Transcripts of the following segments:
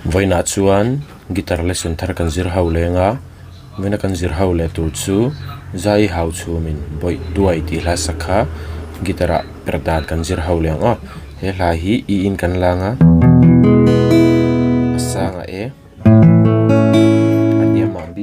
Vawiinah chuan guitar lesson thar kan zir ho leng a, vawiina kan zir ho leh tur chu zai hau chhumin bawih tuai tih hla sak kha guitar ah per dan kan zir ho leh ang aw. He hla hi i in kan lang a, a sang a e, a hniam ah b,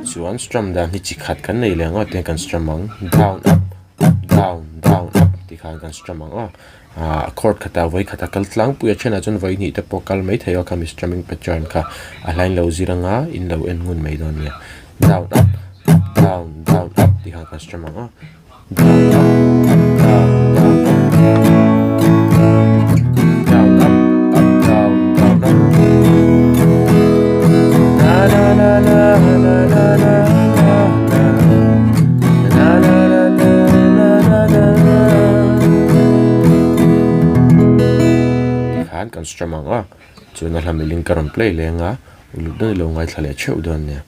chuan strum dan hi chi khat kan nei leh ang aw tiang kan strum ang down up up down down up tih khan kan strum ang aw. Ahh chord khatah vawi khat a kal tlangpui a thenah chuan vawi hnih te pawh kal mai thei a khami strumming pattern kha a hlain lo zir anga in lo en ngun mai dawn nia down up up down down up tih khan kan strum ang aw down up up down down up down up up down down up na na na na na na na na na na na na na na na na. Tikhan kan strum ang a, chuan a hla milin ka rawn play leng a, uluk dawn ilo ngaithla leh theuh dawn nia.